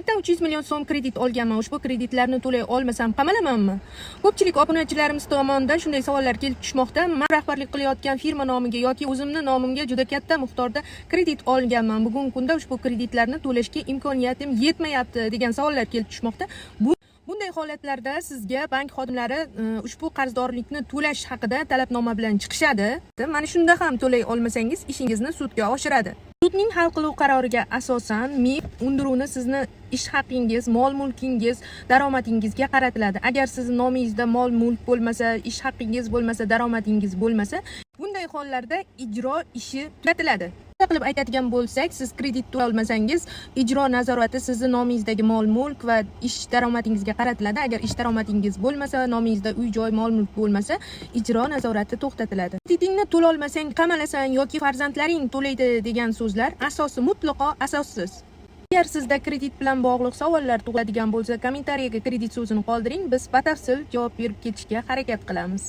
Bankdan 300 million so'm kredit olganman. Ushbu kreditlarni to'lay olmasam, qamalamanmi? Ko'pchilik obunachilarimiz tomonidan shunday savollar kelib tushmoqda. Man rahbarlik qilayotgan firma nomiga yoki o'zimni nomimga juda katta miqdorda kredit olganman. Bugungi kunda ushbu kreditlarni to'lashga imkoniyatim yetmayapti, degan savollar kelib tushmoqda. Bunday holatlarda sizga bank xodimlari ushbu qarzdorlikni to'lash haqida talabnoma bilan chiqishadi. Mana shunda ham to'lay olmasangiz, ishingizni sudga oshiradi. Sudning hal qiluv qaroriga asosan MIB undiruvni sizni ish haqingiz, mol mulkingiz, daromadingizga qaratiladi. Agar sizni nomingizda mol mulk bo'lmasa, ish haqingiz bo'lmasa, daromadingiz bo'lmasa, bunday hollarda ijro ishi tugatiladi. Qilib aytadigan bo'lsak, siz kredit to'lay olmasangiz, ijro nazorati sizni nomingizdagi mol mulk va ish daromadingizga qaratiladi. Agar ish daromadingiz bo'lmasa, nomingizda uy joy, mol mulk bo'lmasa, ijro nazorati to'xtatiladi. Kreditingni to'lolmasang, qamalasan yoki farzandlaring to'laydi, degan so'zlar asosi mutlaqo asossiz. Agar sizda kredit bilan bog'liq savollar tug'iladigan bo'lsa, kommentariyaga "kredit" so'zini qoldiring, biz batafsil javob berib ketishga harakat qilamiz.